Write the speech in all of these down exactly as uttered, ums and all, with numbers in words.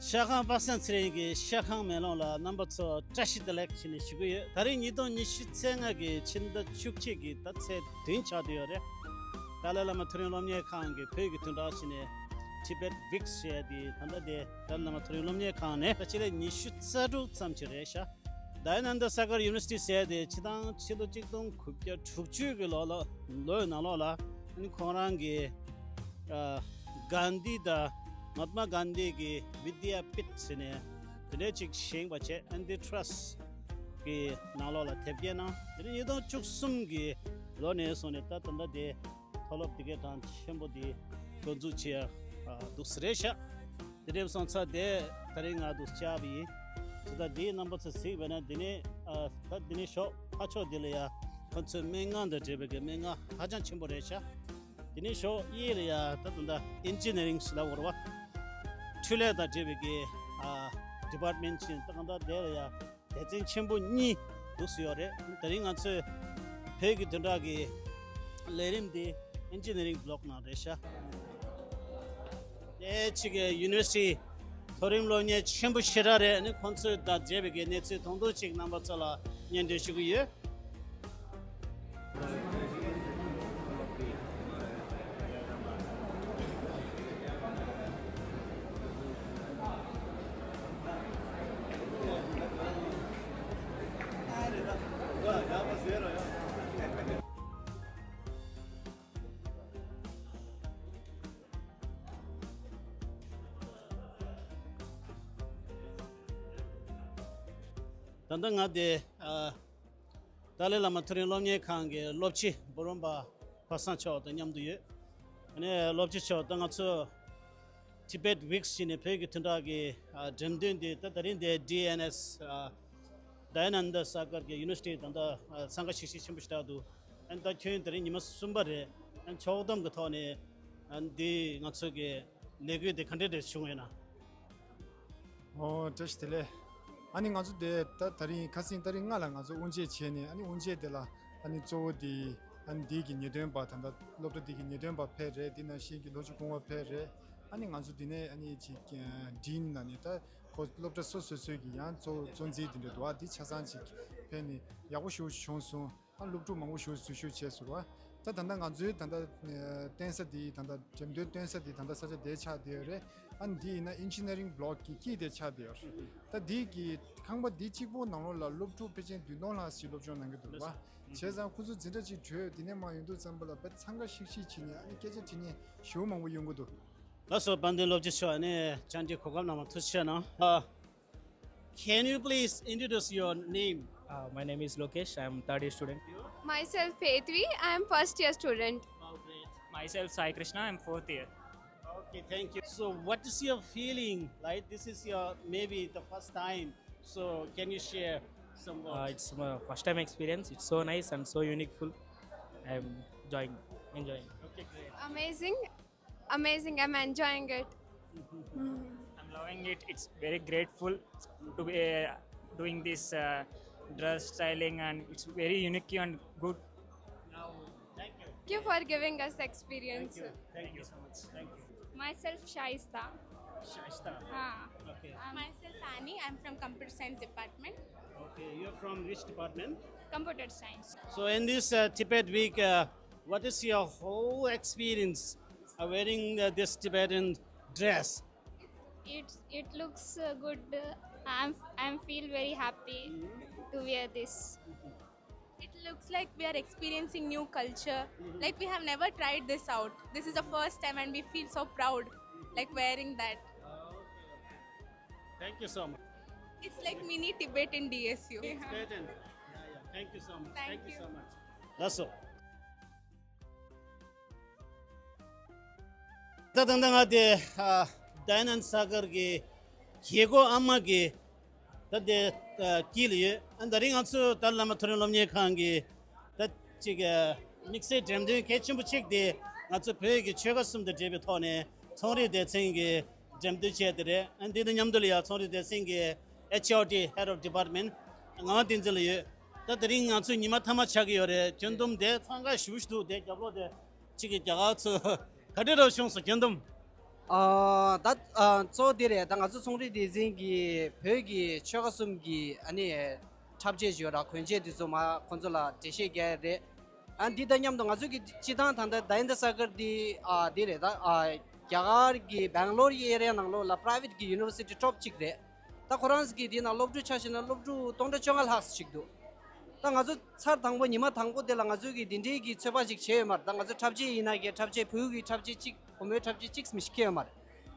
ཤ་ཁང་པ་སངས་ཚེ་རིང་གི་ཤ་ཁང་མེ་ལོང་ལ་རྣམ་པ་ཚོ་བཀྲ་ཤིས་བདེ་ལེགས་ཞུ་ནས་ཞུ་གི་ཡོད། ད་རེས་ཉིས་སྟོང་ཉི་ཤུ་རྩ་ལྔ་གི་ཕྱི་ཟླ་བཅུ་གཅིག་གི་ཟླ་ཚེས་བདུན་ཆགས་བསྡད་ཡོད་རེད། ཏཱ་ལའི་བླ་མ་མཐོ་རིམ་སློབ་གཉེར་ཁང་གི་བོད་ཀྱི་བདུན་ཕྲག་ཞུ་ནས་Tibet Week ཟེར་ཡ་དེ་ད་ལྟ་དེ་ཏཱ་ལའི་བླ་མ་མཐོ་རིམ་སློབ་གཉེར་ཁང་ནས་ད་ཕྱི་ལོ་ཉི་ཤུ་རྩ་དྲུག་ཙམ་ཅིག་རེད་ཤག་དཱ་ཡ་ནན་ད་ས་གར་ཡུ་ནི་ཝར་སི་ཊི་ཟེར་ཡ་དེ་ཕྱི་ལོ་ཆིག་སྟོང་དགུ་བརྒྱ་དྲུག་ཅུ་གི་ལོ་ལ་ལོའི་ནང་ལོགས་ལ་ཨ་ནི་ཁོང་རང་གི་ཨ་གྷན་དྷི་དང་མ་ཧཱ་ཏ་མ་གྷན་དྷི་གི་བི་དི་ཡ་པིཐ་ཟེར་ནས་དེ་འདྲའི་ཅིག་བཞེངས་པ་བྱས། ཨན་ཊི་ཊྲ་སི་ཊི་གི་ནང་ལོགས་ལ་དེབ་སྐྱེལ་གནང་། དེ་ནས་ཉིས་སྟོང་བཅུ་གསུམ་གི་ལོ་ནས་བཟུང་ནས་ད་ད་ལྟ་དེ་མཐོ་སློབ་དེ་གའི་གྲངས་ཆེན་པོ་དེ་འགོ་འཛུགས་བྱས་ཨ་འདུག་སེ་རེད་ཤག་དེ་འདྲ་སོང་ཙང་དེ་ད་རིང་ང་འདུག་བཅར་བ་ཡིན། དེ་ད་དེའི་རྣམ་པ་ཚོ་གཟིགས་པ་ན་དེ་ནས་ཨ་ད་དེ་ནས་ཞོགས་ཕར་ཕྱོགས་དེ་ལ་ཡ་ཁོ་ཚོའི་སྨན་ཁང་དང་འབྲེལ་བའི་གི་སྨན་ཁང་ཧ་ཅང་ཆེན་པོ་རེད་ཤག་དེ་ནས་ཞོགས་གཡས་ལ་ཡ་ད་ད་ད་ཨིན་ཇི་ནི་རིང་ཞེས་ལབ་དགོས་རེད་བ། འཕྲུལ་ལས་དང་འབྲེལ་བའི་གི་ཨ་ཌི་པཊ་མེན་ཊི་ཅིག་ད་གང་ལྟར་དེ་ལ་ཡ་སྡེ་ཚན་ཆེན་པོ་གཉིས་འདུག་སེ་ཡོད་རེད། དེ་རིང་ང་ཚོས་བོད་ཀྱི་བདུན་ཕྲག་གི་ལས་རིམ་འདི་ཨིན་ཇི་ནི་རིང་བྷི་ལོག་ནང་རེད་ཤག་དེ་གཅིག་གི་ཡུ་ནི་ཝར་སི་ཊི་མཐོ་རིམ་སློབ་གཉེར་ཆེན་པོ་ཞེ་དྲག་རེད། ཨ་ནི་ཁོང་ཚོས་ད་མཇལ་བའི་གི་གནས་ཚུལ་དོན་དུ་ཅིག་རྣམ་པ་ཚོ་ལ་སྙན་སྒྲོན་ཞུ་གི་ཡོད། ད་ལྟ་ང་དེ་ཨ། ཏཱ་ལའི་བླ་མ་མཐོ་རིམ་སློབ་གཉེར་ཁང་གི་སློབ་སྤྱི་འབུམ་རམས་པ་པ་སངས་མཆོག་དང་མཉམ་དུ་ཡོད། ཨ་ནི་སློབ་སྤྱི་མཆོག་ད་ང་ཚོ་Tibet Week ཞེས་ནས་བོད་ཀྱི་བདུན་ཕྲག་གི་ཨ་འགྲེམས་སྟོན་འདི་ད་ད་རིང་འདི་ཌི་ཨེན་ཨེས་ཨ་དཱ་ཡ་ནན་ད་ས་གར་གྱི་ཡུ་ནི་ཝར་སི་ཊི་ད་ལྟ་ཨ་འཚང་ཁ་ཤིག་ཤིག་ཆེན་པོ་ཞེ་དྲག་འདུག་ཨ་ནི་ད་ཁྱོན་ད་རིང་ཉི་མ་གསུམ་པ་རེད། ཨ་ནི་ཕྱོགས་བསྡོམས་ཀྱི་ཐོག་ནས་ཨ་ནི་འདི་ང་ཚོ་གི་ལས་འགུལ་འདི་ག་འདྲ་འདྲ་བྱུང་ཡོད་ན། ཨོ་བཀྲ་ཤིས་བདེ་ལེགས། ཨ་ནི་ང་ཚོ་དེ་ད་ད་རིང་ཁ་སང་ཏ་རིག་ལྔ་ལ་ང་ཚོ་དབུ་འབྱེད་བྱས་ནས། ཨ་ནི་དབུ་འབྱེད་དེ་ལ་ཨ་ནི་གཙོ་བོ་དེ་ཨ་ནི་འདི་གི་ངེས་སྟོན་པ་ད་ལྟ་སློབ་གྲྭ་འདི་གི་ངེས་སྟོན་པ་ཕེབས་རེད། དེ་ནང་བཞིན་གྱི་ལོ་རྒྱུས་སྐོར་བ་ཕེབས་རེད། ཨ་ནི་ང་ཚོ་འདི་ནས་ཨ་ནི་ཅིག་ཌིན་ལ་ནི་ད་ཁོ་སློབ་གྲྭ་སོ་སོ་སོའི་གི་ཡང་གཙོ་གཙོ་འཛིན་དེ་འདྲ་འདུག་ཨ་འདི་ཆ་ཚང་ཅིག་ཕེབས་ནས་ཡག་པོ་ཞེ་པོ་བྱུང་སོང་། ཨ་སློབ་ཕྲུག་མང་པོ་ཞིག་འཛུལ་ཞུགས་བྱས་ཟེར་བ། ད་ད་ལྟ་ང་ཚོའི་ད་ལྟ་ཨ་བསྟན་ས་དེ་ད་ལྟ་འགྲེམས་སྟོན་སྟོན་ས་དེ་ད་ལྟ་ས་ཆ་དེ་ཆགས་བསྡད་ཡོད་རེད། ཨ་འདི་ཡིན་ན་ཨིན་ཇི་ནི་རིང་བྷི་ལོག་གི་དཀྱིལ་དེ་ཆགས་བསྡད་ཡོད་རེད། ད་འདི་གི་ཁང་པ་འདི་གཅིག་པོ་ནང་ལོགས་ལ་སློབ་ཕྲུག་ཕལ་ཆེར་བདུན་སྟོང་ལྷག་ཞིག་སློབ་སྦྱོང་གནང་གི་འདུག་བ། བྱས་ཙང་ཁོ་ཚོ་འཛིན་གྲྭ་གཅིག་གྲོལ་དེ་ནས་མར་ཡོང་དུས་ཙམ་པ་ལ་དཔེ་འཚང་ཁ་ཤིག་ཤིག་བྱེད་ནས། ཨ་ནི་སྐད་ཆ་དྲི་མཁན་ཞེ་པོ་མང་པོ་ཡོང་གི་འདུག་ལགས་སོ། དཔལ་ལྡན་སློབ་སྤྱི་མཆོག་ཨ་ནི་བཅར་འདྲི་གོ་སྐབས་གནང་བར་ཐུགས་རྗེ་ཆེ་གནང་། ཨ། Can you please introduce your name? Uh, my name is Lokesh. I am third year student. Myself, Petri. I am first year student. Oh, great. Myself, Sai Krishna. I am fourth year. Okay, thank you. So, what is your feeling? Like, this is your maybe the first time. So, can you share some words? Uh, it's my first time experience. It's so nice and so uniqueful. I am enjoying, enjoying. Okay, great. Amazing. Amazing. I'm enjoying it. I'm loving it. It's very grateful to be uh, doing this uh, dress styling, and it's very unique and good. Now, thank you. Thank you for giving us the experience. Thank you. Thank you so much. Thank you. Myself, Shaista. Shaista. Ah. Okay. Um, myself, Annie. I'm from computer science department. Okay, you're from which department? Computer science. So in this uh, Tibet week, uh, what is your whole experience uh, wearing uh, this Tibetan dress? It it looks uh, good. I'm I'm feel very happy to wear this. It looks like we are experiencing new culture. Like we have never tried this out. This is the first time, and we feel so proud, like wearing that. Thank you so much. It's like mini Tibet in D S U. It's Tibetan. Yeah, yeah. Thank you so much. Thank you so much. ལགས་སོ། ད་ད་ལྟ་ང་དེ་ཨ་དཱ་ཡ་ནན་ས་གར་གྱི་རྒྱལ་སྒོ་ཨ་མ་གི་ད་དེ་ཨ་དཀྱིལ་ལ་ཡོད། ཨ་ད་རིང་ང་ཚོ་ཏཱ་ལའི་བླ་མ་མཐོ་རིམ་སློབ་གཉེར་ཁང་གི་ད་ཅིག་ཨ་དམིགས་བསལ་འགྲེམས་སྟོན་གལ་ཆེན་པོ་གཅིག་དེ་ང་ཚོ་བོད་ཀྱི་ཆོལ་ཁ་གསུམ་དང་འབྲེལ་བའི་ཐོག་ནས་ཚོང་རིག་སྡེ་ཚན་གྱི་འགྲེམས་སྟོན་བྱས་དེ་རེད། ཨ་འདི་དང་མཉམ་དུ་ལ་ཡང་ཚོང་རིག་སྡེ་ཚན་གྱི་ཨེཆ་ཨར་ཌི་Head of Department ངག་དབང་བསྟན་འཛིན་ལགས་ཡོད། ད་དེ་རིང་ང་ཚོ་ཉི་མ་མཐའ་མ་ཆགས་ཀྱི་ཡོད་རེད། ཁྱོན་བསྡོམས་དེ་འཚང་ཁ་ཞེ་པོ་ཞིག་འདུག་དེ་རྒྱབ་ལོགས་དེ་གཅིག་གི་རྒྱ་གར་ཚོ་ག་འདྲ་རོ་བྱུང་སོང་། ཁྱོན་བསྡོམས། ཨ་ད་ཨ་གཙོ་བོ་འདི་རེད། ད་ང་ཚོ་ཚོང་རིག་སྡེ་ཚན་གྱིས་བོད་ཀྱི་ཆོལ་ཁ་གསུམ་གྱི་ཨ་ནི་འཁྲབ་ཆས་ཡོད་ར། གོན་ཆས་དེ་ཚོ་མ་ཁོང་ཚོ་ལ་འགྲེལ་བཤད་རྒྱག་ཡ་རེད། ཨ་འདི་དང་མཉམ་དུ་ང་ཚོ་གི་སྤྱི་བཏང་ད་ལྟ་ད་ཡིན་ད་ས་གར་འདི་ཨ་འདི་རེད། ད་ཨ་རྒྱ་གར་གྱི་སྦེང་ལོར་གྱི་ཨེ་རི་ཡ་ནང་ལོགས་ལ་པ་རའི་ཝེཊ་གི་ཡུ་ནི་ཝར་སི་ཊི་ཊོབ་གཅིག་རེད། ད་ཁོ་རང་ཚོ་གི་འདི་ནང་སློབ་ཕྲུག་ཆ་བཞག་ན་སློབ་ཕྲུག་སྟོང་ཕྲག་བཅོ་ལྔ་ལྷག་ཙམ་ཅིག་འདུག་ད་ང་ཚོ་ཚར་དང་པོ་ཉི་མ་དང་པོ་དེ་ལ་ང་ཚོ་གི་འདི་འདྲའི་གི་ཚོད་དཔག་ཅིག་བྱས་ཡོད་མ་རེད། ད་ང་ཚོ་འཁྲབ་ཆས་ཡིན་ན་གི་འཁྲབ་ཆས་བོད་ཀྱི་འཁྲབ་ཆས་གཅིག་བུ་མོའི་འཁྲབ་ཆས་གཅིག་མི་ཤེས་ཡོད་མ་རེད།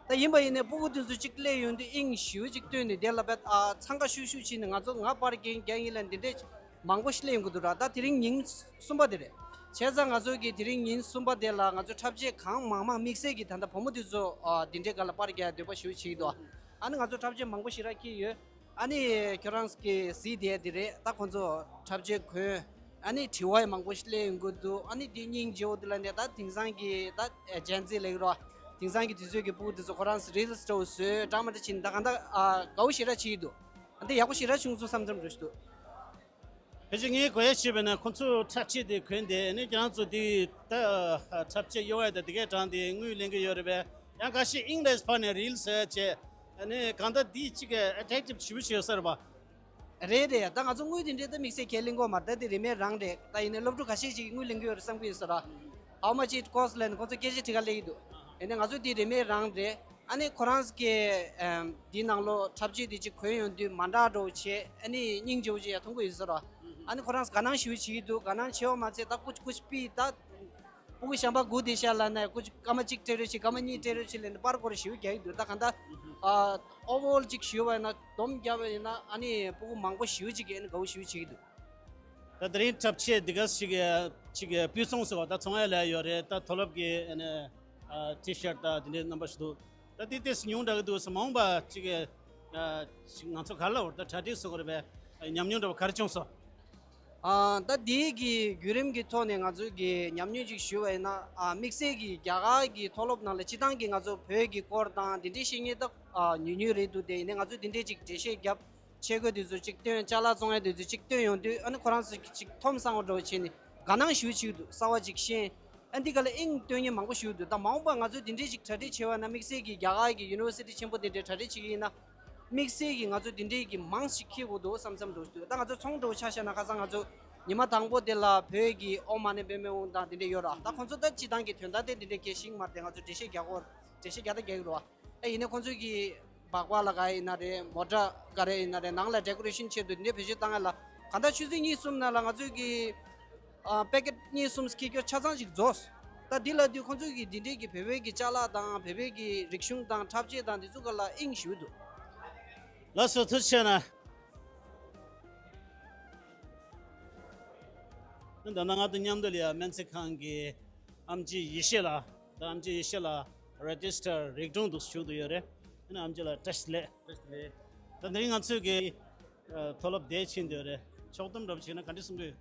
ད་ཡིན་པ་ཡིན་ནའི་སྤུ་གུ་དེ་ཚོ་གཅིག་སླེབས་ཡོང་དུས་དབྱིངས་ཞེ་པོ་ཅིག་བཏོན་ནས་དེ་ལ་བས་ཨ་འཚང་ཁ་ཤུགས་ཤུགས་བྱས་ནས་ང་ཚོ་ང་པར་རྒྱག་རྒྱག་ཡིན་ལ་འདི་འདྲས་མང་པོ་ཞིག་སླེབས་ཡོང་གི་འདུག་ར། ད་དེ་རིང་ཉིན་གསུམ་པ་དེ་རེད། བྱས་ཙང་ང་ཚོ་གི་དེ་རིང་ཉིན་གསུམ་པ་དེ་ལ་ང་ཚོ་འཁྲབ་ཆས་གང་མང་མང་དམིགས་བསལ་གྱི་ད་ལྟ་བུ་མོ་དེ་ཚོ་ཨ་འདི་འདྲའི་སྒང་ལ་པར་རྒྱག་འདོད་པ་ཞེ་པོ་ཅིག་འདུག་ཨ་ནི་ང་ཚོ་འཁྲབ་ཆས་མང་པོ་ཞེ་དྲག་འཁྱེར་ཡོད། ཨ་ནི་ཁྱོད་རང་གིས་གཟིགས་བསྡད་དེ་རེད། ད་ཁོང་ཚོ་འཁྲབ་ཆས་གོན། ཨ་ནི་དྲི་བ་ཡང་མང་པོ་ཞིག་སླེབས་ཡོང་གི་འདུག་ཨ་ནི་དེ་སྙིང་རྗེ་བོ་དེ་ལ་ནས་ད་དེང་སང་གི་ད་ཇེན་ཛི་ལབ་ཀྱི་རེད་པ། དེང་སང་གི་དུས་ཚོད་ཀྱི་སྤུ་གུ་དེ་ཚོ་ཁོ་རང་ཚོ་རིལ་སི་འདྲ་བོ་བཟོས་འདྲ་མི་འདྲ་བྱས་ནས་ད་གང་ལྟར་ཨ་དགའ་བོ་ཞེ་དྲག་བྱེད་ཀྱི་འདུག་ཨ་འདི་ཡག་པོ་ཞེ་དྲག་བྱུང་སོང་བསམ་བསམ་འདྲ་ཞིག་འདུག་ཕལ་ཆེར་ངས་གོ་ཡ་བྱས་པ་ན་ཁོང་ཚོ་འཁྲབ་ཆས་དེ་གོན་ཏེ་ཨ་ནི་ཁྱེད་རང་ཚོ་དེ་ད་འཁྲབ་ཆས་གཡོ་བ་དང་དེ་གའི་གྲས་དེ་དངུལ་ལེན་གྱི་ཡོད་རེད་པས། ཡང་ཁ་ཤས་དབྱིངས་ལས་ཕར་ནས་རིལ་བཟོས་བྱས། ཨ་ནི་གང་ལྟར་འདི་གཅིག་གི་ཨེ་ཊེག་ཊིབ་ཞེ་པོ་ཞིག་ཡོད་ས་རེད་པ། རེད་རེད། ད་ང་ཚོ་དངུལ་དེ་འདྲའི་ད་དམིགས་བསལ་ཁས་ལེན་གྱི་ཡོད་མ་རེད། ད་དེ་རིན་མེད་རང་རེད། ད་ཡིན་ནའི་སློབ་ཕྲུག་ཁ་ཤས་ཅིག་གིས་དངུལ་ལེན་གྱི་ཡོད་རེད་བསམ་གྱི་ཡོད་ས་རེད། How much it cost ལབ་ནས་ཁོང་ཚོ་སྐད་ཆ་དྲི་ག་སླེབས་ཀྱི་འདུག་ཡིན་ནའི་ང་ཚོ་དེ་རིན་མེད་རང་རེད། ཨ་ནི་ཁོ་རང་གི་ཨམ་འདི་ནང་ལོགས་འཁྲབ་ཆས་དེ་ཅིག་གོན་ཡོང་དུས་མ་འདྲ་འདྲ་བོ་བྱས། ཨ་ནི་སྙིང་རྗེ་བོ་ཅིག་ཡང་མཐོང་གི་ཡོད་ས་རེད། ཨ་ནི་ཁོ་རང་དགའ་སྣང་ཞེ་པོ་བྱེད་ཀྱི་འདུག་དགའ་སྣང་བྱེད་པ་མ་ཚད་ད་ཀུ་ཅི་ཀུ་ཅི་པི་ད། སྤུ་གུ་གཞན་པ་དགུ་དེ་ཤ་ལ་ན་ཀུ་ཅི་སྐར་མ་གཅིག་སྤྲད་རོགས་བྱེད། སྐར་མ་གཉིས་སྤྲད་རོགས་བྱེད་ལབ་ནས་པར་སྐོར་ཞེ་པོ་རྒྱག་གི་འདུག་ད་གང་ལྟར་ཨ་ཨོ་ཝར་ཨོལ་ཅིག་ཞུས་པ་ཡིན་ན་སྡོམ་བརྒྱབ་པ་ཡིན་ན་ཨ་ནི་སྤུ་གུ་མང་པོ་ཞེ་པོ་ཅིག་གིས་ཨ་ནི་དགའ་བོ་ཞེ་པོ་བྱེད་ཀྱི་འདུག་ད་དེ་རིང་འཁྲབ་ཆས་འདི་ག་ཞིག་ཅིག་སྤུས་ཚོང་ཟེར་བ་ད་ཚོང་ཡ་ལ་ཡོད་རེད། ད་མཐོ་སློབ་ཀྱི་ཨ་ནི་ཨ་ཊི་ཤར་ཊི་ད་དེ་འདྲའི་རྣམ་པ་ཞིག་འདུག་ད་དེ་ཏོག་ཙམ་ཉུང་དྲགས་ཀྱི་འདུག་ཟེར། མ་འོངས་པ་ཅིག་ཨ་ཅིག་ང་ཚོ་ག་ལ་བར་ད་གྲ་སྒྲིག་ཟེར་དགོས་རེད་པས། ཉམས་མྱོང་འདྲ་བ་ག་རེ་བྱུང་སོང་། ཨ་ད་འདིའི་གི་བརྒྱུད་རིམ་གྱི་ཐོག་ནས་ང་ཚོའི་གི་ཉམས་མྱོང་ཅིག་ཞུ་བ་ཡིན་ན། ཨ་དམིགས་བསལ་གྱི་རྒྱ་གར་གྱི་མཐོ་སློབ་ནང་ལ་སྤྱི་བཏང་གི་ང་ཚོ་བོད་ཀྱི་སྐོར་དང་འདི་འདྲའི་ཤེས་མཁན་ད་ཨ་ཉུང་ཉུང་རེད་འདུག་དེ་ཡིན་ནའི་ང་ཚོས་འདི་འདྲའི་ཅིག་འགྲེལ་བཤད་བརྒྱབ། ཆས་གོས་འདི་ཚོ་ཅིག་སྟོན། ཅ་ལག་བཙོང་ཡ་འདི་ཚོ་ཅིག་སྟོན་ཡོང་དུས་ཨ་ནི་ཁོ་རང་ཚོ་ཅིག་མཐོང་བསམ་པ་འདྲ་བོ་བྱས་ནས་དགའ་སྣང་ཞེ་པོ་ཅིག་འདུག་གསར་པ་ཅིག་ཤེས། ཨ་འདི་ག་ལ་དབྱིངས་སྟོན་མཁན་མང་པོ་ཞིག་འདུག་ད་མ་འོངས་པ་ང་ཚོས་འདི་འདྲའི་ཅིག་གྲ་སྒྲིག་བྱས་པ་ན། དམིགས་བསལ་གྱི་རྒྱ་གར་གྱི་ཡུ་ནི་ཝར་སི་ཊི་ཆེན་པོ་འདི་འདྲའི་གྲ་སྒྲིག་བྱེད་ཀྱི་ཡིན་ན། དམིགས་བསལ་གྱི་ང་ཚོ་འདི་འདྲའི་གི་མང་ཞིག་འཁྱེར་དགོས་འདུག་བསམ་བསམ་འདྲ་བོ་ཞིག་འདུག་ད་ང་ཚོ་ཚོང་འདྲ་བོ་ཆ་བཞག་ན་ཁ་སང་ང་ཚོ་ཉི་མ་དང་པོ་དེ་ལ་བོད་ཀྱི་ཨོཾ་མ་ཎི་པདྨེ་ཧཱུྃ་དང་འདི་འདྲ་ཡོད་ར། ད་ཁོང་ཚོ་ད་སྤྱི་བཏང་གི་དོན་དག་དེ་འདི་འདྲ་གལ་ཆེན་མ་རེད་དེ། ང་ཚོ་འགྲེལ་བཤད་རྒྱག་དགོས། འགྲེལ་བཤད་རྒྱག་ད་རྒྱག་གི་རེད་བ། ཨ་ཡིན་ནའི་ཁོང་ཚོ་གི་སྦག་སྦག་ལ་ག་ཡིན་ན་རེད། མོ་ཊ་ག་རེ་ཡིན་ན་རེད། ནང་ལ་ཌེ་ཀོ་རེ་ཤན་ཆེད་དུ་འདི་འདྲའི་བེད་སྤྱོད་བཏང་ཡ་ལ་གང་ལྟར་ཆུ་ཚོད་གཉིས་གསུམ་ནང་ལ་ང་ཚོས་ཀྱི་ཨ་པེ་ཀེཊ་གཉིས་གསུམ་འཁྱེར་རྒྱུ་ཆ་ཚང་ཞིག་རྫོགས། ད་འདི་ལ་དུས་ཁོང་ཚོས་ཀྱི་འདི་འདྲའི་གི་བོད་པའི་གི་ཅ་ལག་དང་བོད་པའི་གི་རིག་གཞུང་དང་འཁྲབ་ཆས་དང་འདི་ཚོ་ག་ལ་དབྱིངས་ཞུགས་འདུག་ལགས་སོ། ཐུགས་རྗེ་ཆེ་གནང་། ད་ལྟ་ང་དང་མཉམ་དུ་ལ་ཡ་སྨན་རྩིས་ཁང་གི་ཨེམ་ཆི་ཡེ་ཤེས་ལགས། ད་ཨེམ་ཆི་ཡེ་ཤེས་ལགས་རེ་ཇི་སི་ཊར་རིག་གྲོང་དུ་ཞུགས་བསྡད་ཡོད་རེད། ཨ་ནི་ཨེམ་ཆི་ལགས་བཀྲ་ཤིས་བདེ་ལེགས། བཀྲ་ཤིས་བདེ་ལེགས། ད་དེ་རིང་ང་ཚོས་ཀྱི་ཨ་མཐོ་སློབ་དེ་ཕྱིན་བསྡད་ཡོད་རེད། ཕྱོགས་བསྡོམས་འདྲ་པོ་བྱས་ན་ག་འདྲ་གསུང་གི་ཡོད།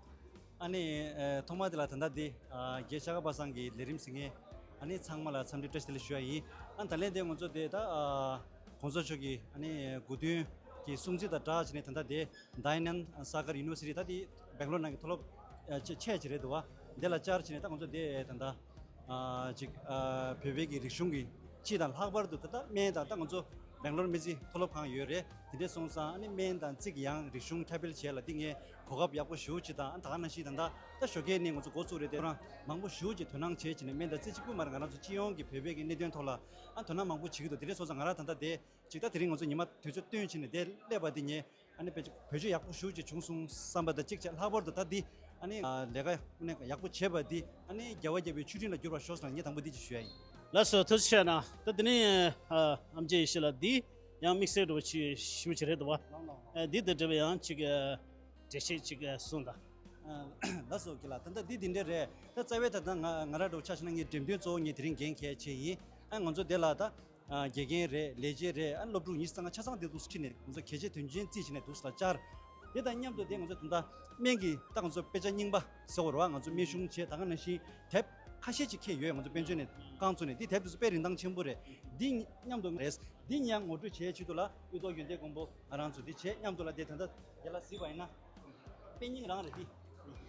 ཨ་ནི་ཨ་ཐོག་མ་དེ་ལ་ད་ལྟ་འདི་ཨ་རྒྱལ་ཤ་ཁ་པ་སངས་ཀྱི་ལས་རིམ་གཟིགས་མཁན་ཨ་ནི་ཚང་མ་ལ་འཚམས་འདྲི་བཀྲ་ཤིས་བདེ་ལེགས་ཞུ་ཡ་ཡིན། ཨ་ནི་ད་ལན་དེ་ང་ཚོ་དེ་ད་ཨ་གོང་ས་མཆོག་གི་ཨ་ནི་དགུང་སྟོན་གྱི་སྲུང་བརྩི་དང་སྦྲགས་བྱས་ནས་ད་ལྟ་དེ་དཱ་ཡ་ནན་ས་གར་ཡུ་ནི་ཝར་སི་ཊི། ད་དེ་སྦེང་ལོར་ནང་གི་མཐོ་སློབ་ཨ་ཆེ་ཆེ་ཅིག་རེད་འདུག་བ། དེ་ལ་བཅར་བྱས་ནས་ད་ང་ཚོ་དེ་ད་ལྟ་ཨ་ཅིག་ཨ་བོད་པའི་གི་རིག་གཞུང་གི་སྤྱི་དང་ལྷག་པར་དུ་ད་ལྟ་སྨན་དང་། ད་ང་ཚོ་སྦེང་ལོར་སྨན་རྩིས་མཐོ་སློབ་ཁང་ཡོད་རེད། དེ་འདྲ་སོང་ཙང་ཨ་ནི་སྨན་དང་རྩིས་ཀྱི་ཡང་རིག་གཞུང་ཁྱབ་སྤེལ་བྱེད་ཡ་ལ་འདི་ངས་གོ་སྐབས་ཡག་པོ་ཞེ་པོ་ཅིག་དང་། ཨ་ད་ག་ནང་བཞིན་ད་ལྟ་ད་ཞོགས་ཀས་ནས་ང་ཚོ་འགོ་བཙུགས་རེད་དེ། ཁོ་རང་མང་པོ་ཞེ་པོ་ཅིག་དོ་སྣང་བྱས་བྱས་ནས་སྨན་དང་རྩིས་གཅིག་པུ་མ་རེད། ང་རང་ཚོ་སྤྱི་ཡོངས་ཀྱི་བོད་པའི་གི་གནད་དོན་ཐོག་ལ་ཨ་དོ་སྣང་མང་པོ་བྱེད་ཀྱི་འདུག་དེ་འདྲ་སོང་ཙང་ང་རང་ད་ལྟ་དེ་ཅིག་ད་དེ་རིང་ང་ཚོ་ཉི་མ་དུས་ཚོད་བཏོན་བྱས་ནས་དེ་སླེབས་པ་འདི་ངས་ཨ་ནི་བེད་སྤྱོད་བེད་སྤྱོད་ཡག་པོ་ཞེ་པོ་ཅིག་བྱུང་སོང་བསམ་པ་དང་གཅིག་བྱས། ལྷག་པར་དུ་ད་འདི་ཨ་ནི་ཨ་ལས་ཀ་ཡག་པོ་བྱས་པ་འདི་ཨ་ནི་རྒྱལ་བ་རྒྱལ་པོའི་མཆོད་སྤྲིན་ལ་འགྱུར་བར་ཤོག་ཟེར་ནས་ངས་དང་པོ་འདི་ཅིག་ཞུ་ཡ་ཡིན། ལགས་སོ། ཐུགས་རྗེ་ཆེ་གནང་། ད་དེ་ནས་ཨ་ཨེམ་ཆི་ཡེ་ཤེས་ལགས། འདི་ཡང་དམིགས་བསལ་འདྲ་བོ་ཅིག་ཞུ་བྱེད་རེད་འདུག་བ། ལགས་ལགས། ཨ་འདི་དང་འབྲེལ་བའི་ཡང་ཅིག་ཨ་འགྲེལ་བཤད་ཅིག་ཨ་གསུངས་དང་། ཨ་ལགས་སོ། ཀྱི་ལགས། ད་ལྟ་འདི་འདི་འདྲ་རེད། ད་རྩ་བའི་ད་ལྟ་ང་ང་རང་འདྲ་བོ་ཆ་བཞག་ན་ངའི་འགྲེམས་སྟོན་གཙོ་བོ་ངས་དེ་རིང་འགན་འཁྱེར་བྱས་ཡིན། ཨ་ང་ཚོ་འདི་ལ་ད་ཨ་དགེ་རྒན་རེད། ལས་བྱེད་རེད། ཨ་སློབ་ཕྲུག་ཉི་ཤུ་རྩ་ལྔ་ཆ་ཚང་འདི་འདུག་སེ་ཁྲིད་ནས་ང་ཚོ་གལ་ཆེ་དོན་ཆེན་རྩིས་བྱས་ནས་འདུག་སེ་ལ་བཅར། དེ་དང་མཉམ་དུ་དེ་ང་ཚོ་ད་ལྟ་སྨན་གྱི་ད་ང་ཚོ་དཔེ་ཆ་རྙིང་པ་ཟེར་བ་རེད་བ། ང་ཚོ་སྨན་གཞུང་བྱས། ད་ག་ནང་བཞིན་དེབ་ཁ་ཤས་ཅིག་འཁྱེར་ཡོད། ང་ཚོ་དཔེ་མཛོད་ནས་རྐང་བཙུགས་ནས། འདི་དེབ་དེ་ཚོ་དཔེ་རིན་ཐང་ཆེན་པོ་རེད། འདི་མཉམ་དུ་རེད། འདི་ཡང་ངོ་སྤྲོད་བྱེད་ཆེད་དུ་ལ་གཡུ་ཐོག་ཡོན་ཏན་མགོན་པོ་ང་རང་ཚོ་འདི་བྱས། མཉམ་དུ་ལ་དེ་ད་ལྟ་རྒན་ལགས་གཟིགས་པ་ཡིན་ན་དཔེ་རྙིང་རང་རེད། འདི་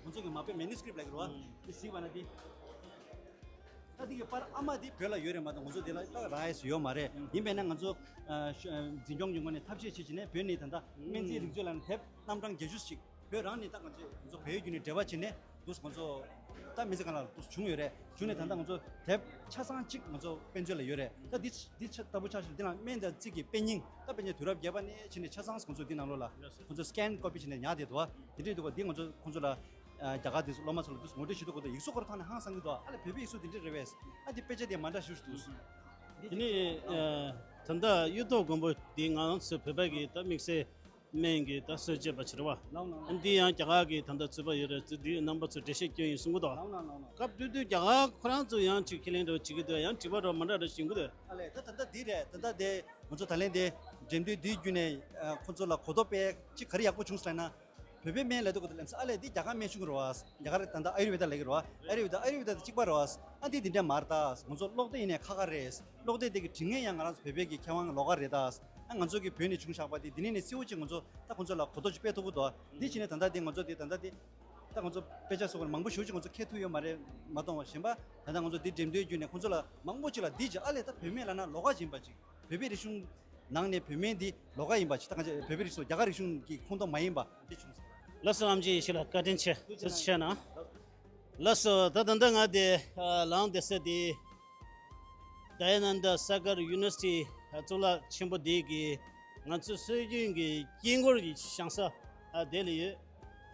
ང་ཚོ་གི་མ་དཔེ་མེ་ནུ་སི་ཀི་རིབ་ལབ་ཀྱི་རེད་བ། འདི་གཟིགས་པ་ན་འདི། ད་འདི་གི་པར་ཨ་མ་འདི་བོད་ལ་ཡོད་རེད་མ་གཏོགས་ང་ཚོ་འདི་ལ་ད་རག་ཡས་སུ་ཡོད་མ་རེད། ཡིན་པས་ན་ང་ཚོ་ཨ་ཤ་ཨ་འཛིན་སྐྱོང་གི་ངོས་ནས་ཐབས་ཤེས་བྱེད་བྱས་ནས་བོད་ནས་ད་ལྟ་སྨན་རྩིས་རིག་མཛོད་ལ་ནི་དེབ་རྣམ་གྲངས་བརྒྱད་ཅུ་ཞིག་བོད་རང་ནས་ད་ང་ཚོས་ང་ཚོ་བལ་ཡུལ་བརྒྱུད་ནས་འབྲེལ་བ་བྱས་ནས་འདུག་ང་ཚོ་ད་མི་ཚེ་གང་ལ་འདུག་བྱུང་ཡོད་རེད། བྱུང་ནས་ད་ལྟ་ང་ཚོ་དེབ་ཆ་ཚང་གཅིག་ང་ཚོ་དཔེ་མཛོད་ལ་ཡོད་རེད། ད་འདི་འདི་ཆ་ལྟ་བུ་ཆ་ཞིག་འདི་ལ་སྨན་དང་རྩིས་ཀྱི་དཔེ་རྙིང་ད་དཔེ་རྙིང་དུས་རབས་བརྒྱད་པ་ནས་བྱས་ནས་ཆ་ཚང་ང་ཚོ་འདི་ནང་ལོགས་ལ་ང་ཚོ་སི་ཀེན་ཀོ་པི་བྱས་ནས་ཉར་བསྡད་འདུག་དེ་འདྲས་འདུག་འདི་ང་ཚོ་ཁོང་ཚོ་ལ་རྒྱ་གར་དེ་ཚོ་སློབ་མ་ཚོ་ལ་དུས་ངོ་སྤྲོད་བྱེད་དུས་སྐོར་དུ་ཡིག་གཟུགས་སྐོར་ཐོག་ནས་ཧང་སང་གི་འདུག་ཨ་ལས་བོད་པའི་ཡིག་གཟུགས་དེ་འདྲས་རེད་བས། ཨ་དེ་དཔེ་ཆ་དེ་མ་འདྲ་ཞིག་འདུག་དེ་ནི་ད་ལྟ་གཡུ་ཐོག་མགོན་པོ་དེ་ང་རང་ཚོའི་བོད་པ་གི་ད་དམིགས་བསལ་སྨན་གྱི་ད་སྲོལ་འབྱེད་པ་ཅིག་རེད་བ། ཨ་འདི་ཡང་རྒྱ་གར་གི་ད་ལྟ་རྩོད་པ་ཡོད་རེད། རྩོད་དུས་རྣམ་པ་ཚོ་འགྲེལ་བཤད་སྐྱོན་ཡིན་གསུང་གི་འདུག་སྐབས་དུས་དུས་རྒྱ་གར་ཁོ་རང་ཚོ་ཡང་ཅིག་ཁས་ལེན་འདྲ་བོ་བྱེད་ཀྱི་འདུག་ཡང་དྲི་བ་འདྲ་བོ་མ་འདྲ་འདྲ་བྱེད་ཀྱི་འདུག་ཨ་ལས་ད་ད་ལྟ་འདི་རེད། ད་ལྟ་དེ་ང་ཚོ་ད་ལན་དེ་འགྲེམས་སྟོན་འདིའི་བརྒྱུད་ནས་ཁོ་ཚོ་ལ་གོ་རྟོགས་སྤེལ་ཅིག་ག་རེ་ཡག་པོ་བྱུང་སོང་ལབ་ན། བོད་པའི་སྨན་ལབ་དུས་གོ་ད་ལན་ཨ་ལས་འདི་རྒྱ་གར་སྨན་གཞུང་རེད་བ། རྒྱ་གར་ད་ལྟ་ཨ་ཡུར་ཝེ་ད་ལབ་ཀྱི་རེད་བ། ཨ་ཡུར་ཝེ་ད་ཨ་ཡུར་ཝེ་ད་དེ་གཅིག་པ་རེད་བ། ཨ་འདི་འདི་འདྲ་མ་རེད་ད། ང་ཚོ་གློག་ལྡན་ཡིན་ནའི་ཁག་ཁག་རེད། གློག་ལྡན་དེ་གི་དྲི་ངན་ཡང་ང་རང་ཚོ་བོད་པའི་གི་མཁས་དབང་ལོགས་ཀ་རེད་ད། ཨ་ང་ཚོ་གི་བོད་ནས་བྱུང་བཞག་པ་དེ་འདི་ནས་ནས་གསལ་བོ་ཅིག་ང་ཚོ་ད་ཁོང་ཚོ་ལ་གོ་རྟོགས་ཅིག་སྤེལ་ཐུབ་ཀྱི་འདུག་འདི་བྱས་ནས་ད་ལྟ་དེ་ང་ཚོ་དེ་ད་ལྟ་དེ་ད་ང་ཚོ་དཔེ་ཆ་སོགས་མང་པོ་ཞེ་པོ་ཅིག་ང་ཚོ་ཁྱེར་ཐུབ་ཡོད་མ་རེད་མ་གཏོགས་པ། གཞན་པ་ད་ལྟ་ང་ཚོ་འདི་འགྲེམས་སྟོན་བརྒྱུད་ནས་ཁོང་ཚོ་ལ་མང་པོ་ཅིག་ལ་འདི་ཅིག་ཨ་ལས་ད་བོད་སྨན་ལབ་ན་ལོགས་ཀ་ཅིག་ཡིན་པ་ཅིག་བོད་པའི་རིག་གཞུང་ནང་ནས་བོད་སྨན་འདི་ལོགས་ཀ་ཡིན་པ་ཅིག་ད་གང་ཅི་བོད་པའི་རིག་གཞུང་རྒྱ་གར་རིག་གཞུང་གི་ཁོངས་གཏོགས་མ་ཡིན་པ་འདི་བྱུང་སོང་། ལགས་སོ། ཨེམ་ཆི་ཡེ་ཤེས་ལགས་བཀའ་དྲིན་ཆེ། ཐུགས་རྗེ་གནང་། ལགས་སོ། ད་ད་ལྟ་ང་དེ་ཨ་ལངས་བསྡད་ས་དེ་ཌ་ཡ་ན་འདྲ་ས་གར་ཡུ་ནི་ཝར་སི་ཊི་གཙུག་ལག་ཆེན་པོ་དེ་གི་ང་ཚོའི་སྲོལ་རྒྱུན་གྱི་དཀྱིལ་འཁོར་གྱི་བཞེངས་ས་ཨ་དེ་ལ་ཡོད།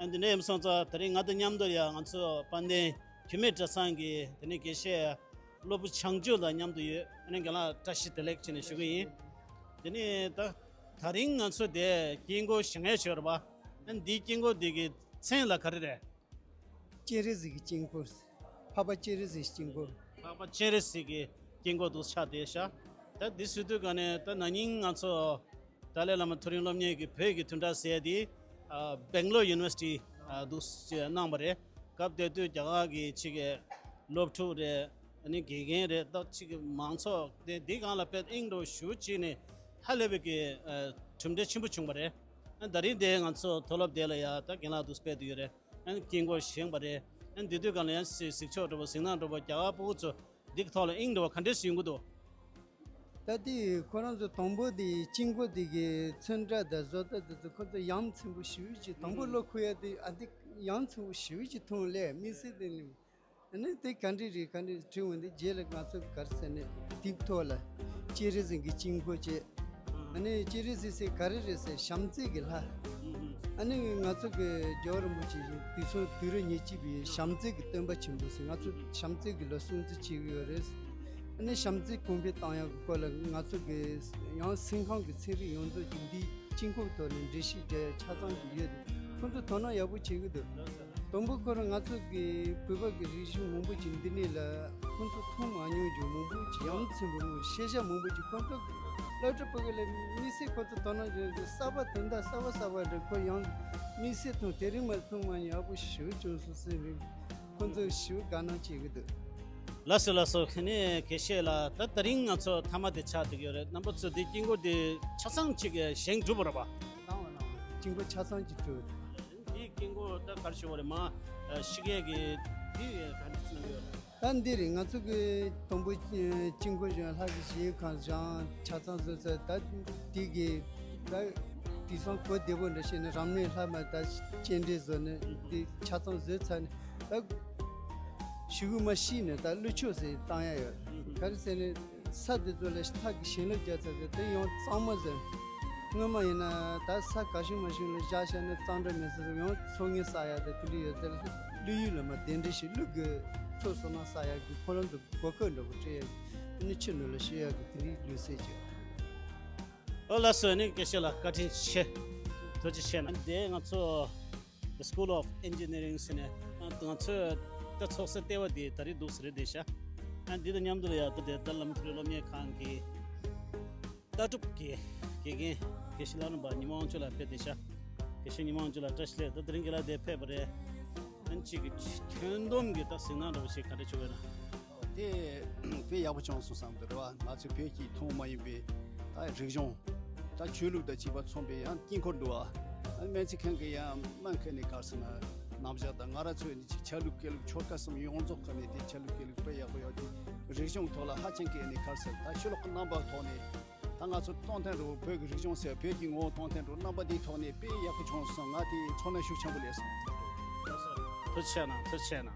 ཨ་འདི་འདྲ་ཡིན་སོང་ཙང་དེ་རིང་ང་དང་མཉམ་དུ་ཡང་ང་ཚོ་དཔལ་ལྡན་བུད་མེད་གྲྭ་ཚང་གི་དེ་ནས་དགེ་བཤེས་སློབ་བུ་བྱང་ཆུབ་དང་མཉམ་དུ་ཡོད། ཨ་ནི་རྒན་ལགས་བཀྲ་ཤིས་བདེ་ལེགས་བྱས་ནས་ཞུ་གི་ཡིན། དེ་ནས་ད་ད་རིང་ང་ཚོ་དེ་དཀྱིལ་འཁོར་བཞེངས་ཡས་ཡོད་རེད་པ། ཨ་ནི་འདིའི་དཀྱིལ་འཁོར་འདི་གི་མཚན་ལ་ག་རེ་རེད། སྤྱན་རས་གཟིགས་ཀྱི་དཀྱིལ་འཁོར། འཕགས་པ་སྤྱན་རས་གཟིགས་ཀྱི་དཀྱིལ་འཁོར། འཕགས་པ་སྤྱན་རས་གཟིགས་ཀྱི་དཀྱིལ་འཁོར་དུ་ཆགས་བསྡད་ཤག་ད་འདི་བཟོ་དུས་ག་ནས་ད་ན་ནིང་ང་ཚོ་ཏཱ་ལའི་བླ་མ་མཐོ་རིམ་སློབ་གཉེར་གྱི་བོད་ཀྱི་དོན་དག་ཟེར་དེ་ཨ་སྦེང་ལོར་ཡུ་ནི་ཝར་སི་ཊི་ཨ་འདུག་སེ་གནང་བ་རེད། སྐབས་དེ་དུས་རྒྱ་གར་གྱི་ཅིག་གི་སློབ་ཕྲུག་རེད། ཨ་ནི་དགེ་རྒན་རེད། ད་ཅིག་གི་མང་ཚོགས་དེ་འདི་སྒང་ལ་དཔེ་དབྱིངས་འགྲོ་ཞུ་བྱས་ནས་ཧ་ལས་པའི་གི་ཨ་གྲུབ་འབྲས་ཆེན་པོ་བྱུང་བ་རེད། ཨ་ད་རིང་དེ་ང་ཚོ་མཐོ་སློབ་དེ་ལ་ཡ་ད་རྒན་ལགས་འདུག་སྤེལ་དུ་ཡོད་རེད། ཨ་ནི་དཀྱིལ་འཁོར་བཞེངས་པ་རེད། ཨ་ནི་དེ་དུས་སྒང་ལ་ཡང་གཟིགས་གཟིགས་ཕྱོགས་འགྲོ་བ་གཟིགས་སྣང་འགྲོ་བ་རྒྱ་གར་ཕྲུ་གུ་ཚོ་འདི་གི་ཐོག་ལ་དབྱིངས་འགྲོ་བ་ག་འདྲས་སུ་ཡོང་གི་འདུག་ད་ལྟའི་ཁོ་རང་ཚོ་དང་པོ་དེ་དཀྱིལ་འཁོར་དེ་གི་ཚོན་ཁྲ་དང་བཟོ་ལྟ་དེ་ཚོ་ཁོ་ཚོ་ཡ་མཚན་པོ་ཞེ་པོ་ཅིག་དང་པོ་ལོ་འཁོར་ཡ་དེ་ཨ་འདི་ཡ་མཚན་པོ་ཞེ་པོ་ཅིག་མཐོང་ལས་དམིགས་བསལ་དེ་ནི། ཨ་ནི་དེ་ག་འདྲ་རེད་ག་འདྲ་དྲི་འོང་དེ་རྗེས་ལ་ང་ཚོ་ག་རེ་ཟེར་ནས་དེའི་ཐོག་ལ་སྤྱན་རས་གཟིགས་ཀྱི་དཀྱིལ་འཁོར་བཅས། ཨ་ནི་སྤྱན་རས་གཟིགས་ཟེར་ག་རེ་རེད་ཟེར་བྱམས་བརྩེ་གི་ལྷ། ཨ་ནི་ང་ཚོ་གི་རྒྱལ་བ་རིན་པོ་ཆེ་དུས་གསུམ་དུས་རབས་ཉེར་གཅིག་པའི་བྱམས་བརྩེ་གི་སྟོན་པ་ཆེན་པོ་ཟེར་ང་ཚོ་བྱམས་བརྩེ་གི་ལ་སྲུང་བརྩི་བྱེད་ཀྱི་ཡོད་རེད། ཨ་ནི་བྱམས་བརྩེ་གོང་འཕེལ་བཏང་ཡག་གི་སྐོར་ལ་ང་ཚོ་གི་ཡང་སེམས་ཁམས་ཀྱི་ཚན་རིག་ཡོངས་རྫོགས་ཀྱི་འདིའི་དཀྱིལ་འཁོར་ཐོག་ནས་འགྲེལ་བཤད་རྒྱག་ཡག་ཆ་ཚང་ཞིག་ཡོད་དེ་ཁོང་ཚོ་དོ་སྣང་ཡག་པོ་བྱེད་ཀྱི་འདུག་དང་པོ་ཁོ་རང་ང་ཚོ་གི་བོད་པ་གི་རིག་གཞུང་མང་པོ་ཅིག་འདི་ནས་ལ་ཁོང་ཚོ་མཐོང་མ་མྱོང་རྒྱུ་མང་པོ་ཅིག་ཡ་མཚན་པོ་མང་པོ་ཤེས་བྱ་མང་པོ་ཅིག་ཁོང་ཚོ་སློབ་གྲྭ་ཕྲུ་གུ་ལ་དམིགས་བསལ་ཁོ་ཚོ་དོ་སྣང་བྱེད་ཀྱི་གསར་པ་དོན་དག་གསར་པ་གསར་པ་རེད། ཁོ་ཡང་དམིགས་བསལ་མཐོང་དེ་རིང་མ་མཐོང་མ་མྱོང་ཡག་པོ་ཞེ་པོ་བྱུང་སོང་ཟེར་རེད། ཁོང་ཚོ་ཞེ་པོ་དགའ་སྣང་བྱེད་ཀྱི་འདུག་ལགས་སོ་ལགས་སོ། ཨ་ནི་དགེ་བཤེས་ལགས་ད་ད་རིང་ང་ཚོ་མཐའ་མ་དེ་ཆགས་བསྡད་ཀྱི་ཡོད་རེད། རྣམ་པ་ཚོ་འདི་དཀྱིལ་འཁོར་དེ་ཆ་ཚང་གཅིག་གི་བཞེངས་གྲུབ་པ་རེད་པ། དཀྱིལ་འཁོར་ཆ་ཚང་གཅིག་གྲུབ། འདི་དཀྱིལ་འཁོར་ད་ག་རེ་ཞུ་བ་རེད་མ། ཨ་ཕྱི་རྒྱལ་གྱི་འདི་ག་འདྲ་ཅིག་གནང་གི་ཡོད་རེད། ད་འདི་རེད། ང་ཚོ་གི་དང་པོ་དཀྱིལ་འཁོར་བཞེངས་ལྷ་གི་ཞལ་ཁང་བཞེངས་ཆ་ཚང་བཟོས་ཚར། ད་འདི་གི་ད་དེང་སང་གོ་བདེ་པོ་འདྲ་བྱས་ནས་རབ་གནས་ལྷ་མ་ད་སྤྱན་འདྲེན་བཟོས་ནས་འདི་ཆ་ཚང་བཟོས་ཚར་ནས་ད་ཞུ་གུ་མ་ཤི་ནས་ད་ཀླུ་ཆོག་ཟེར་བཏང་ཡ་ཡོད། ག་རེ་ཟེར་ནས་ས་དེ་ཚོ་ལ་ཐག་གི་ཞེན་ལོག་རྒྱག་ཚར་ཚེ་དེ་ཡང་གཙང་མ་ཟེར། སྔོན་མ་ཡིན་ན་ད་ས་ག་ཤུང་མ་ཤུང་ལ་བཞག་བཞག་ན་གཙང་སྦྲ་མེད་ས་ཚོ་ཡང་ཚོ་ངན་ས་ཡ་དེ་དེ་འདྲ་ཡོད་ཚེ་ཀླུ་ཡུལ་ལ་མ་གདན་འདྲེན་ཞིག་ཀླུ་གི་ཚོ་སོ་ན་ས་ཡ་གི་ཁོ་རང་ཚོ་གོ་སྐབས་འདྲ་པོ་སྤྲད་ཡ་གི་ནི་ཕྱི་ནང་ལ་ཤེས་ཡ་གི་དེ་འདྲའི་ལུས་སེ་བྱས། ཨོ་ལགས་སོ། ནི་དགེ་བཤེས་ལགས་བཀའ་དྲིན་ཆེ། ཐུགས་རྗེ་ཆེ་གནང་། དེ་ང་ཚོ་School of Engineering ཟེར་ནས་ང་ཚོས་ད་ཚོགས་ས་ལྟེ་བ་དེ་ད་རེས་འདུག་སེ་རེད་བསྡད་ཤག་ཨ་འདི་དང་མཉམ་དུ་ལ་ཡ་ད་དེ་ད་ལམ་ཐུ་རི་སློབ་གཉེར་ཁང་གི་ལྟ་གྲུབ་ཀྱི་དགེ་རྒན་དགེ་བཤེས་ལྷ་རམས་པ་ཉི་མ་དབང་ཕྱུག་ལགས་ཕེབས་བསྡད་ཤག་དགེ་བཤེས་ཉི་མ་དབང་ཕྱུག་ལགས་བཀྲ་ཤིས་བདེ་ལེགས། ད་དེ་རིང་རྒན་ལགས་དེ་ཕེབས་པ་རེད། ཨ་ནི་གཅིག་གི་ཁྱོན་བསྡོམས་ཀྱི་ད་གཟིགས་སྣང་འདྲ་པོ་ཞིག་ག་འདྲ་བྱུང་བས་ན། དེ་དཔེ་ཡག་པོ་བྱུང་སོང་བསམ་གི་རེད་བ། ང་ཚོས་བོད་ཀྱི་མཐོང་མ་ཡིན་པའི་ད་རིག་གཞུང་ད་ཆོས་ལུགས་དང་བཅས་པ་མཚོན་པའི་ཡང་དཀྱིལ་འཁོར་འདུག་བ། ཨ་ནི་སྨན་རྩིས་མཁན་གྱི་ཡང་སྨན་མཁན་ནས་ག་རེ་ཟེར་ན་ རྣམ་གཞག་དང་ང་རང་ཚོའི་ནི་ཅིག་ཆ་ལུགས་སྐད་ལུགས་ཆོལ་ཁ་གསུམ་ཡོངས་རྫོགས་ཀྱི་ནི་དེ་ཆ་ལུགས་སྐད་ལུགས་དཔེ་ཡག་པོ་ཡོད་དེ། རིག་གཞུང་ཐོག་ལ་ཧ་ཅང་གི་ནི་ག་རེ་ཟེར། ད་ཕྱི་ལོགས་ཀྱི་རྣམ་པ་ཐོག་ནས་ད་ང་ཚོ་སྟོང་ཐུན་རུ་བོད་ཀྱི་རིག་གཞུང་ཟེར། བོད་ཀྱི་ངོ་བོ་སྟོང་ཐུན་རུ་རྣམ་པ་འདིའི་ཐོག་ནས་དཔེ་ཡག་པོ་བྱུང་སོང་། ང་དེ་ཚོར་སྣང་ཤུགས་ཆེན་པོ་སླེབས་སོང་། ཐུགས་རྗེ་གནང་། ཐུགས་རྗེ་གནང་།